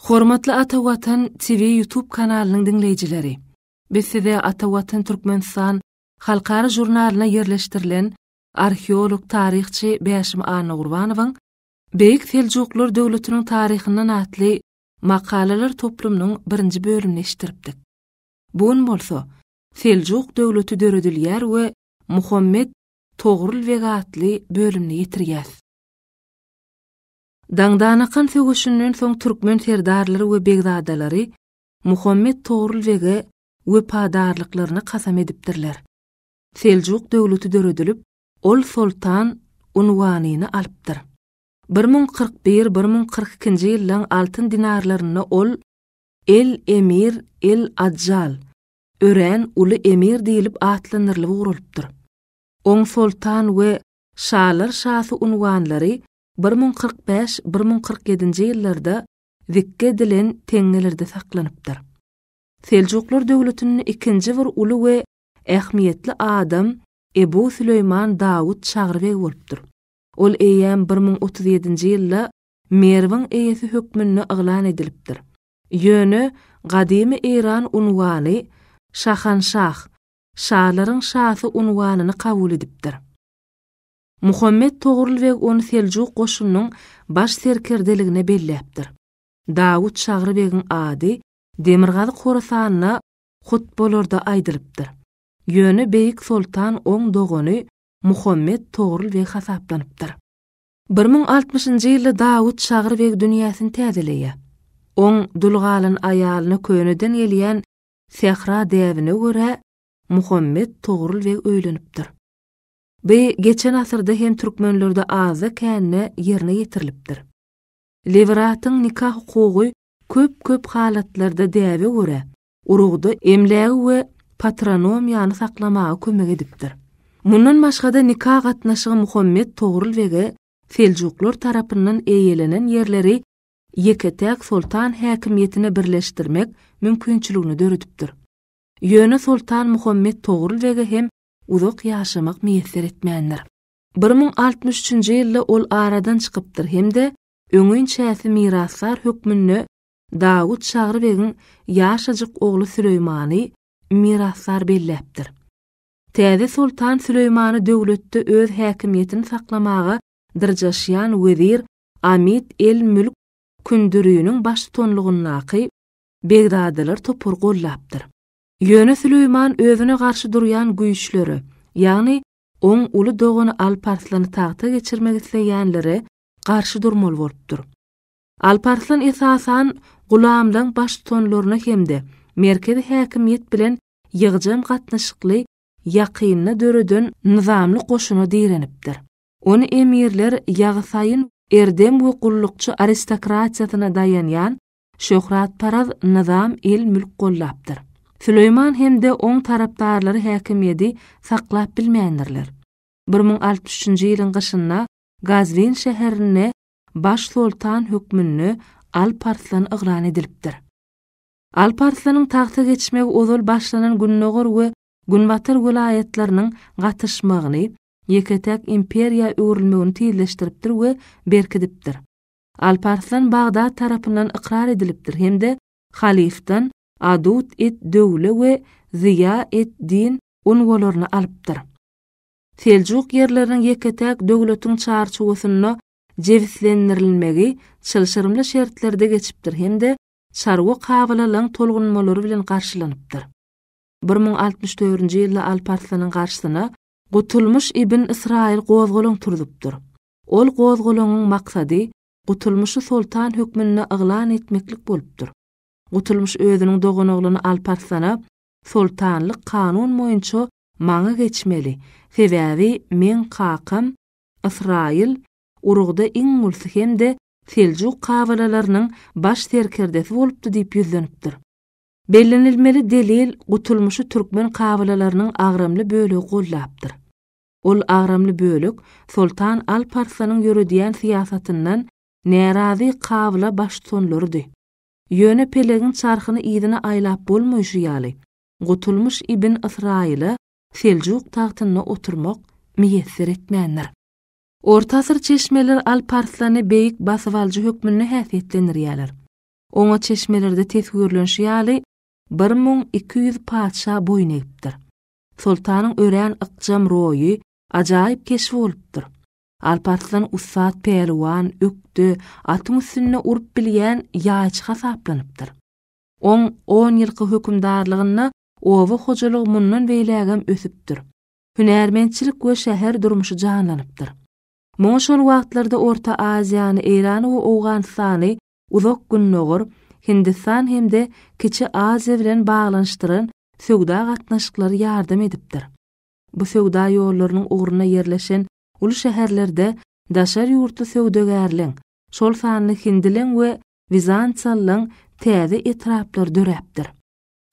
Hormatly Ata Watan TV YouTube kanalynyň diňleýjileri! Biz size Ata Watan Türkmenistan halkara žurnalyna ýerleşdirilen arheolog taryhçy Bäşim Annagurbanowyň Beýik Seljuklar döwletiniň taryhyndan atly makalalar toplumynyň birinji bölümini eşitdiripdik. Bu gün bolsa Seljuk döwleti döredilýär we Muhammet Togrul beg atly bölümini ýetirýäs. Daňdanakan söweşinden soň türkmen serdarlary we begzadalary Muhammet Togrul bege wepadarlyklaryna kasam edipdirler. Seljuk döwleti döredilip, ol soltan unwanyny alypdyr. 1041, 1042-nji ýyllaň altyn dinarlarynda ol El Emir El Ajjal, örän uly emir diýlip atlandyrylyp ugralypdyr. Oň soltan we şalar şasy unwanlary 1045, 1047-nji ýyllarda zikge edilen teňňelerde saklanypdyr. Seljuklar döwletinde ikinji bir uly we ähmiýetli adam Ebu Süleýman Dawut Çagry beg bolupdyr. Ol eýýäm 1037-nji ýylda Merwiň eýesi hökmünde yglan edilipdir. Ýöne gadymy eýran unwany Şahanşah, şalaryň şasy unwanyny kabul edipdir. Muhammet Togrul beg ony seljuk goşunynyň baş serkerdeligine belläpdir. Dawut Çagry begiň ady Demirgazyk Horasanda hutbalarda aýdylypdyr. Ýöne beýik soltan oň dogany Muhammet Togrul beg hasaplanypdyr. 1060-njy ýylda Dawut Çagry beg dünýäsini täzeleýär. Oň dul galan aýalyna köneden gelýän sähra däbine görä Muhammet Togrul beg öýlenipdir. Bu geçen asyrda hem türkmenlerde azda-kände ýerine ýetirilipdir. Lewiratyň nika hukugy köp-köp halatlarda däbe görä, urugda emlägi we patronomiýany saklamaga kömek edipdir. Mundan başga-da nika gatnaşygy Muhammet Togrul bege seljuklar tarapyndan eýelenen ýerleri ýeke-täk soltan häkimiýetine birleşdirmek mümkinçiligini döredipdir. Ýöne soltan Muhammet Togrul bege hem uzak ýaşamak miýesser etmändir. 1063-nji ýylda ol aradan çykypdyr hem-de öňinçäsi mirasdar hökmünde Dawut Çagry begiň ýaşajyk ogly Süleýmany mirasdar belläpdir. Täze soltan Süleýmany döwletde öz häkimiýetini saklamaga dyrjaşýan wezir Amid el-Mülk Kündüriniň baştutanlygyndaky begzadalar topary gollapdyr. Ýöne Süleýman özüne garşy durýan güýçlere, ýagny oň uly dogany Alparslany tagta geçirmek isleýänlere garşy durmaly bolupdyr. Alparslan esasan gulamlaň baştutanlaryna hem-de merkezi häkimiýet bilen ýygjam gatnaşykly ýakynda döreden nyzamly goşuna direnipdir. Ony emirler Ýagysaýyn Erdem we gullukçy aristokratiýasyna daýanýan Şöhratparaz Nyzam el-mülk gollapdyr. Süleýman hem-de oň tarapdarlary häkimiýedi saklap bilmändirler. 1063-nji ýylyň gyşynda Gazwin şäherinde baş soltan hökmünde Alp Arslan yglan edilipdir. Alp Arslanyň tagta geçmegi ozal başlanan gündogar we günbatar welaýatlarynyň gatyşmagyny, ýeke-täk imperiýa öwrülmegini tizleşdiripdir we berkidipdir. Alparslan Bagdat tarapyndan ykrar edilipdir hem-de halyfdan Adud et-Döwle we Zyýa et-Din unwalaryny alypdyr. Seljuk ýerleriniň ýeke-täk döwletiň çarçuwasynda jebislendirilmegi çylşyrymly şertlerde geçipdir hem-de çarwa kabylalaryň tolgunmalary bilen garşylanypdyr. 1064-nji ýylda Alparslanyň garşysyna Gutulmyş ibn Ysraýyl gozgalaň turzupdyr. Ol gozgalaňyň maksady Gutulmyşy soltan hökmünde yglan etmeklik bolupdyr. Gutulmyş özüniň doganoglany Alparslana Soltanlyk kanun boýunça maňa geçmeli, sebäbi meň kakam Ysraýyl urugda iň ulusy hem-de seljuk kabylalarynyň baş serkerdesi bolupdy diýip ýüzlenipdir. Bellenilmeli delil Gutulmyşy türkmen kabylalarynyň agramly bölegi gollapdyr. Ol agramly bölek Soltan Alp Arslanyň ýöredýän syýasatyndan närazy kabyla baştutanlarydy. Ýöne pelegiň çarhyny yzyna aýlap bolmaýşy ýaly, Gutulmyş ibn Ysraýyla seljuk tagtynda oturmak miýesser etmändir. Orta asyr çeşmeleri Alp Arslany beýik basybalyjy hökmünde häsiýetlendirýärler. Oňa çeşmelerde teswirlenişi ýaly, 1200 patyşa boýun egipdir. Soltanyň örän ykjam roýy, ajaýyp keşbi bolupdyr. Alp-Arslan ussat pälwan, ökde, atyň üstünde urup bilýän ýaýçy hasaplanypdyr. Oň on ýylky hökümdarlygynda oba hojalygy mundan beýlägem ösüpdir. Hünärmentçilik we şäher durmuşy janlanypdyr. Muňa şol wagtlarda Orta Aziýany, Eýrany we Owganystany Uzak Gündogar, Hindistan hem-de Kiçi Aziýa bilen baglanyşdyran söwda gatnaşyklary ýardam edipdir. Bu söwda ýollarynyň ugrunda ýerleşen uly şäherlerde daşary ýurtly söwdagärleň, şol sanda hindileň we wizantiýalylaň täze etraplary döräpdir.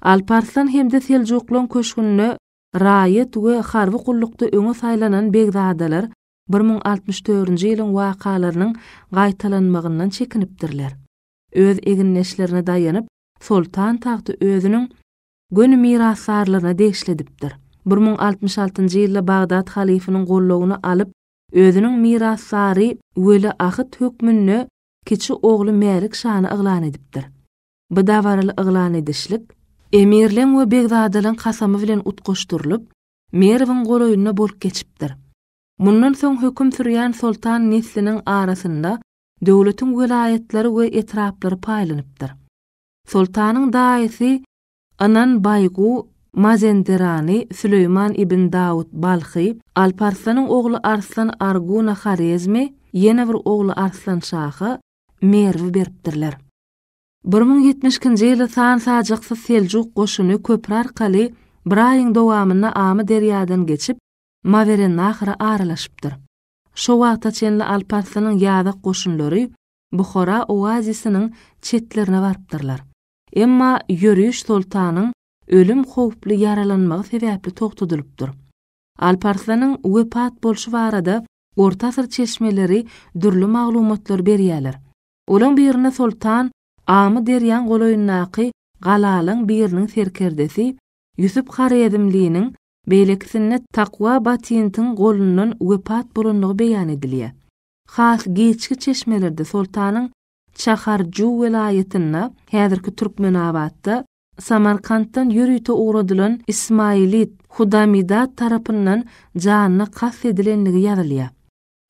Alp-Arslan hem-de Seljuklaň köşgünde raýat we harby gullukda öňe saýlanan begzadalar 1064-nji ýylyň wakalarynyň gaýtalanmagyndan çekinipdirler. Öz egindeşlerine daýanyp, soltan tagty özüniň göni mirasdarlaryna degişli edipdir. 1066-njy ýylda Bagdat halyfynyň goldawyny alyp, özüniň mirasdary weli ahyt hökmünde kiçi ogly Mälik şany yglan edipdir. Bu dabaraly yglan edişlik emirleň we begzadalaň kasamy bilen utgaşdyrylyp, Merwiň golaýynda bolup geçipdir. Mundan soň höküm sürýän soltan nesliniň arasynda döwletiň welaýatlary we etraplary paýlanypdyr. Soltanyň daýysy Ynan Baýgu Mazenderany Süleýman ibn Dawut Balhy, Alp-Arslanyň ogly Arslan Arguna Horezmi, ýene bir ogly Arslan şaha Merwi beripdirler. 1072-nji ýylda san-sajaksyz seljuk goşuny köpri arkaly bir aýyň dowamynda Amy derýadan geçip, Mawerennahra aralaşypdyr. Şo wagta çenli Alp-Arslanyň ýazak goşunlary Buhara oazisiniň çetlerine barypdyrlar. Emma ýöriş soltanyň ölüm howply ýaralanmagy sebäpli togtadylypdyr. Alp-Arslanyň wepat bolşy barada orta asyr çeşmeleri dürli maglumatlary berýärler. Olaň birinde soltan Amy derýaň golaýyndaky galalaň biriniň serkerdesi Ýusup Horezmliniň, beýlekisinde Takwa Batintiň golundan wepat bolandygy beýan edilýär. Has giçki çeşmelerde soltanyň Çaharju welaýatynda, häzirki Türkmenabatda, Samarkantdan ýörite ugradylan Ismaýilit Hudamidat tarapyndan janyna kast edilendigi ýazylýar.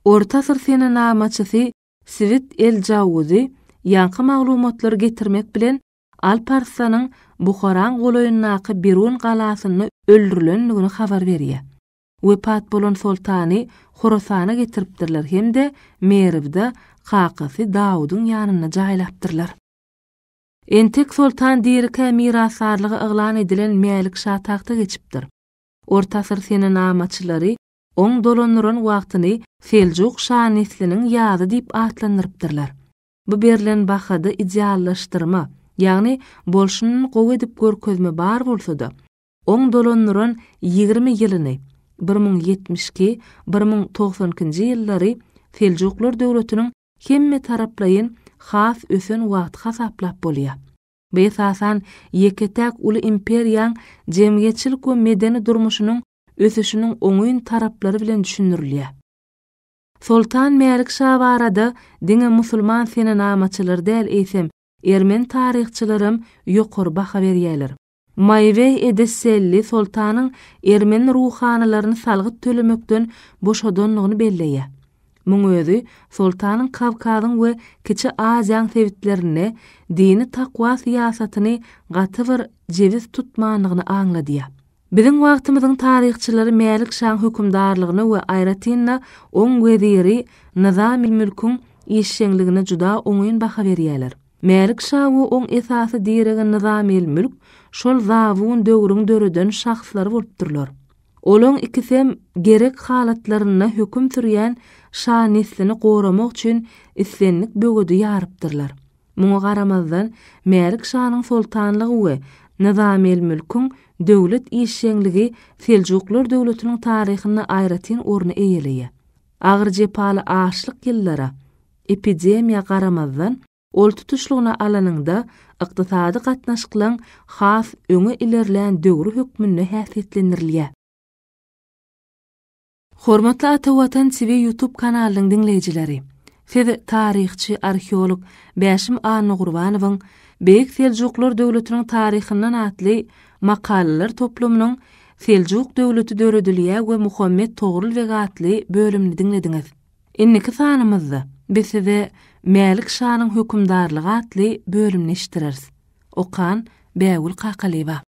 Orta asyr senenamaçysy Swit el-Jawuzy ýaňky maglumatlary getirmek bilen Alp Arslanyň Buharaň golaýyndaky Birun galasynda öldürilendigini habar berýär. Wepat bolan soltany Horasana getiripdirler hem-de Merwde kakasy Dawudyň ýanynda jaýlapdyrlar. Entek soltan dirikä mirasdarlygy yglan edilen Mälik şa tagta geçipdir. Orta asyr senenamaçylary Oň dolandyran wagtyny Seljuk şa nesliniň ýazy diýip atlandyrypdyrlar. Bu berlen bahada ideallaşdyrma, ýagny bolşundan gowy edip görkezme bar bolsa-da, oň dolandyran 20 ýylyny, 1072, 1092-nji ýyllary Seljuklar döwletiniň hemmetaraplaýyn has ösen wagty hasaplap bolýar. Bu esasan ýeke-täk uly imperiýaň jemgyýetçilik we medeni durmuşynyň ösüşiniň oňyn taraplary bilen düşündirilýär. Soltan Mälik şa barada diňe musulman senenamaçylary däl eýsem, ermeni taryhçylaram ýokary baha berýärler. Maýweý Edesselli soltanyň ermeni ruhanylaryny salgyt tölemekden boşadandygyny belleýär. Muň özi soltanyň Kawkazyň we Kiçi Aziýaň sebitlerinde dini takwa syýasatyny gaty bir jebis tutmandygyny aňladýar. Biziň wagtymyzyň taryhçylary Mälik şaň hökümdarlygyna we aýratyn-da oň weziri Nyzamylmülküň işjeňligine juda oňyn baha berýärler. Mälik şa we oň esasy diregi Nyzamylmülk şol zabun döwrüň döreden şahslary bolupdyrlar. Olaň ikisem gerek halatlarynda höküm sürýän şa neslini goramak üçin islendik böwedi ýarypdyrlar. Muňa garamazdan, Mälik şanyň soltanlygy we Nyzamylmülküň döwlet işjeňligi Seljuklar döwletiniň taryhynda aýratyn orny eýeleýär. Agyr jepaly açlyk ýyllara, epidemiýa garamazdan, ol tutuşlygyna alanyňda ykdysady gatnaşyklaň has öňe ilerlän döwri hökmünde häsiýetlendirilýär. Hormatly Ata Watan TV YouTube kanalynyň diňleýjileri! Siz taryhçy, arheolog Bäşim Annagurbanowyň Beýik Seljuklar döwletiniň taryhyndan atly makalalar toplumynyň Seljuk döwleti döredilýär we Muhammet Togrul beg atly bölümini diňlediňiz. Indiki sanymyzda biz size Mälik şanyň hökümdarlygy atly bölümini eşitdireris. Okan Bägül Kakalyýewa.